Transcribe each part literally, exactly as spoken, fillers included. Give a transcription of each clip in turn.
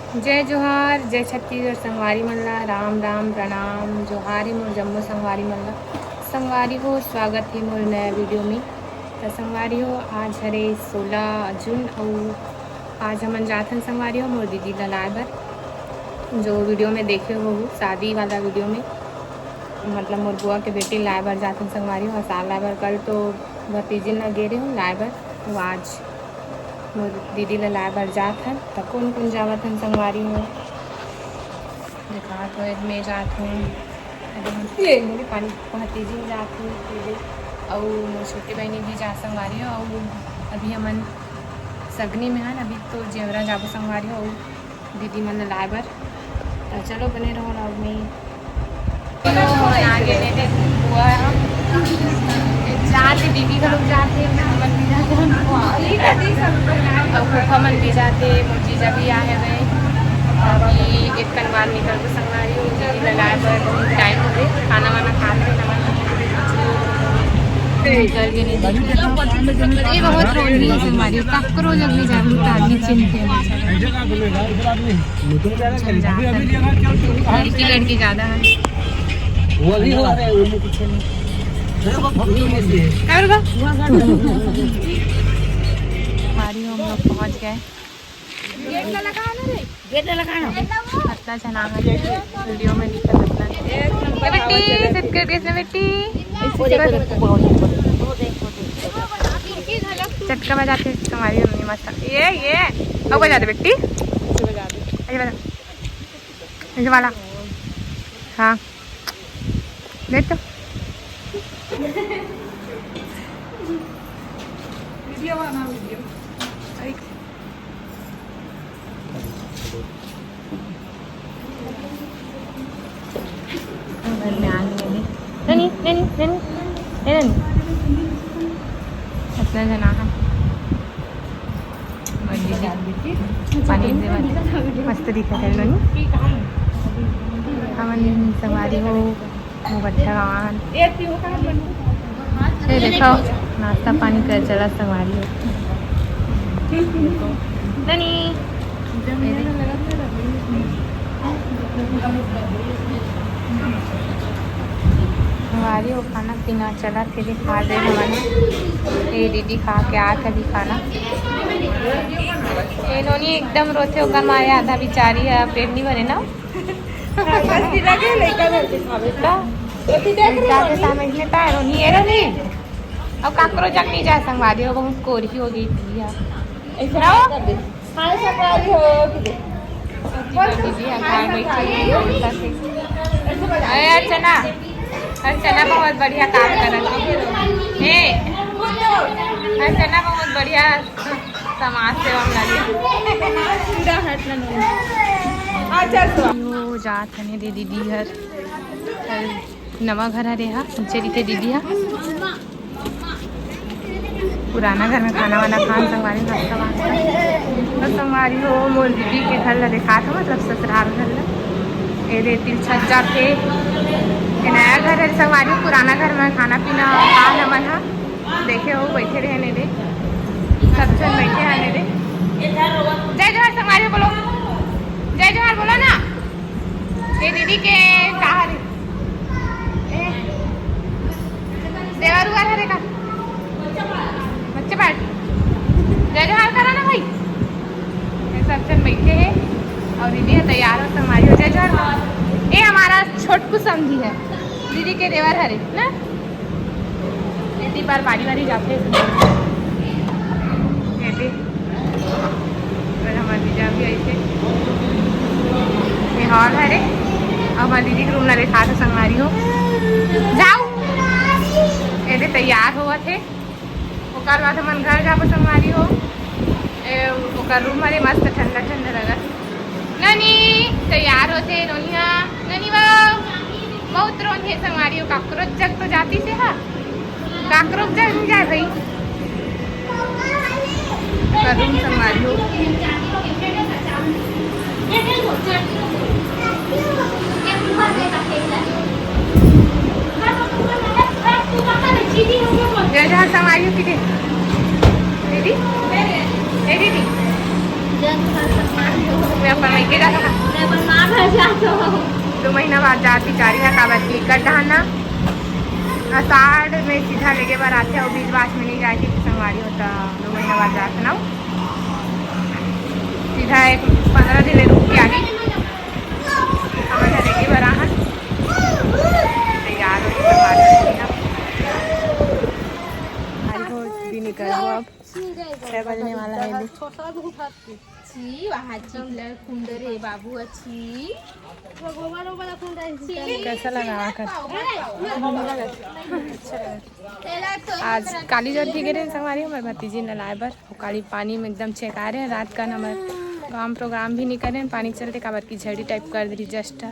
जय जोहार, जय छत्तीसगढ़ संगवारी मन ला, राम राम, प्रणाम, जोहार हे मोर जम्मो संगवारी मन ला। संगवारी हो, स्वागत हे मोर नया वीडियो में। त संगवारी हो, आज हरे सोलह जून अउ आज हमन जाथन संगवारी हो मोर दीदी ला लाए बर, जो वीडियो में देखे हो शादी वाला वीडियो में, मतलब मोर बुआ के बेटी लाए बर जाथन संगवारी हो, असार लाए बर। कल तो भतीजिन ला गे रहे हो लाए बर, तो आज मोर दीदी ला लाए बर जात हन। त कोन कोन जावत हन संगवारी हो? दिखात हो, मैं जात हूँ, ये मेरी पानी भतीजी में जात हूँ, अउ मोर छोटी बहनी भी जा संगवारी हो। अउ अभी हमन सगनी में हन, अभी तो जेवरा जाबो संगवारी हो, अउ दीदी मन ला लाए बर। त चलो बने रहो vlog में। आगे ले दे बुआ ह। जाथे, दीदी घलोक जाथे, हमन भी जाथे, अउ फूफा मन भी जाथे, मोर जीजा भी आए हवे। अभी एक कन बाद निकलबो संगवारी हो, दीदी ला लाए बर बहुत टाइम हो गए, खाना वाना खा ले हमन। निकल के नहीं दिखा। ये बहुत रोनी है संगवारी, काकरो जब नहीं जाबू तो आदमी चिंते हैं। लड़की लड़की ज्यादा है। वो भी हो रहा है, वो भी पीछे में। अरे वो भक्ति में से है। और बा? हमारी हम लोग पहुंच गए। गेट ला लगा ना रे। गेट ला लगा ना। अतना जना है वीडियो में दिखत अतना। ए बेटी, सतगुरु कृष्ण बेटी। वो देखो, देखो, वो देखो, वो देखो। चटका बजाते तुम्हारी मम्मी मस्त। ये, ये। अब बजा दे बेटी। ऐसे बजा दे। ऐसे बजा। ऐसे वाला। हाँ। देख तो। वीडियो बना, वीडियो। घर में आ गए हैं। ननी, ननी, ननी, ए ननी। अतना जना है। और दीदी पानी देवत मस्त दिखत है ननी। हमन संगवारी हो मुगट्ठा गाँव। ये देखो, नाश्ता पानी कर चला संगवारी हो। ननी। संगवारी हो खाना पीना चला, फिर खा दे हमन। ये दीदी खा के आत अभी खाना। ये नोनी एकदम रोथे, ओकर मारे आधा बिचारी है, पेट नहीं भरे ना। बस लगे लइका घर के खावे। का? तो तू देख रही लइका के होगी। सामने इतने तार होनी है रे। अब काकरो जग नहीं जा संगवारी हो, बहुत कोरी हो गई थी यार। ऐसा ना कर दे। हाय संगवारी हो, कि दे। दीदी हमारे बैठी है, उल्टा से। ऐसे बजा। अरे अर्चना, अर्चना बहुत बढ़िया काम करत है। ए, अर्चना बहुत बढ़िया समाज सेवा में लगे। पूरा हट ना लो। अच्छा, सुन। यो जात हने दे दीदी हर, नवा घर हरे हा, नीचे रहिथे दीदी हा। पुराना घर में खाना वाना खान संगवारी, नाश्ता वास्ता। बस संगवारी हो, मोर दीदी के घर ला देखात हो, मतलब ससुराल घर ला। ए दे तिल छत जाथे। ये नया घर है संगवारी, पुराना घर में खाना पीना खान हमन हा। देखे हो, बैठे रहे ने रे, सब जन बैठे हैं ने रे। जय जोहार संगवारी बोलो, जय जोहार बोलो ना। ये दीदी के का हरे? ए, देवर उवर हरे का? बच्चे पार्टी। जय जोहार करा ना भाई। ये सब जन बैठे हैं और दीदी है तैयार हो संगवारी हो। जय जोहार। ये हमारा छोटकू समधी है, दीदी के देवर हरे ना। इतनी बार बारी बारी जाते हैं। ये दे। और हमारे जीजा भी ऐसे। ये हॉल हरे। अब हमारे दीदी के रूम ला दिखा था संगवारी हो। जाओ। ये दे तैयार होवत हे। ओकर बाद हमन घर जाबो संगवारी हो। ए, ओकर रूम हरे मस्त ठंडा ठंडा लगत। ननी तैयार होथे, नोनिया, ननी वो बहुत रोन हे संगवारी हो, काकरोच जग तो जाती से हा, काकरोच जग नहीं जाए भाई। करूँ संगवारी हो। जय जोहार संगवारी हो किथे? दीदी? ए दीदी? अपन मइके जात हन। दू महीना बाद जात बिचारी ह, काबर कि कर डहन ना आषाढ़ में सीधा लेगे बर आथे, अउ बीच बाच में नहीं जाए के संगवारी हो, त दू महीना बाद जात ना। सीधा एक पंद्रह दिन ले रुक के आही। हमन ह लेगे बर आहन। तैयार हो, संगवारी हो ना। आज भोज भी निकलबो अब। छह बजने वाला है अभी। छी, वहाँ चिल्लर कुंदरे बाबू अच्छी। कैसा लगा आकर? आज काली जयंती के दिन संगवारी हमर भतीजी नलाए बर, वो काली पानी में एकदम चेका रहे हैं। रात का हमर गाँव प्रोग्राम भी नहीं करे हैं, पानी के चलते, काबर की झड़ी टाइप कर दे रही जस्ट।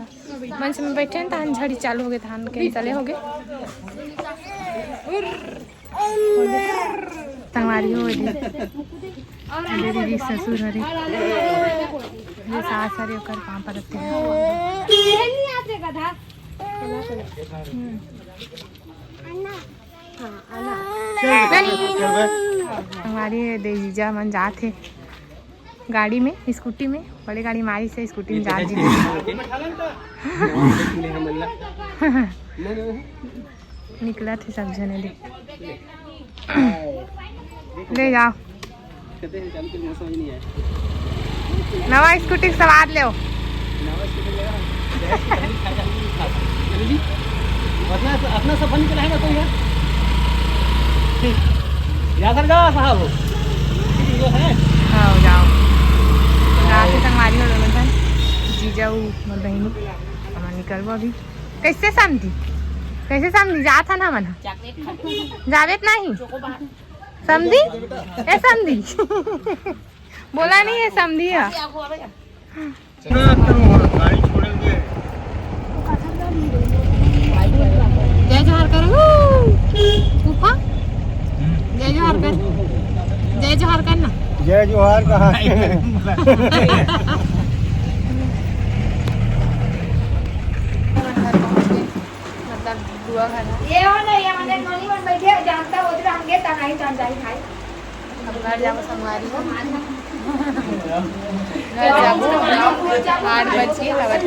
मंच में बैठे हैं, तहन झड़ी चालू हो गए, तहन कैंसले हो गए। संगवारी हो दे। दीदी ससुर हरे। ये सास हरे, ओकर पाँव परत हे। संगवारी हो दे, जीजा मन जात हे गाड़ी में, स्कूटी में। बड़े गाड़ी मारी से स्कूटी में जात जीजा। निकलत हे सब झने दे। ले जाओ। नवा स्कूटी के सवाद लेव। अपना, अपना सफर निकला है तो यार। जा सर, जा साहब। ठीक है। हाँ, जाओ। जात हे संगवारी हो दोनों झन। जीजा उ मोर बहिनी। हमन निकलबो अभी। कैसे समधी? कैसे समधी? जात हन हमन ह। जावेत नहीं? समधी? ए समधी। बोला नहीं है समधी ह। गाड़ी छोड़ेंगे। जय जोहार करो। फूफा, जय जोहार कर। जय जोहार कर ना। जय जोहार कहा। मतलब दुआ घर है। ये हो नहीं, ये हमारे नोनी मन बैठे, जानता होते तो हम गए, तनाई जान जाई भाई। अब घर जाबो संगवारी हो। घर जाबो, आठ बज के हवत।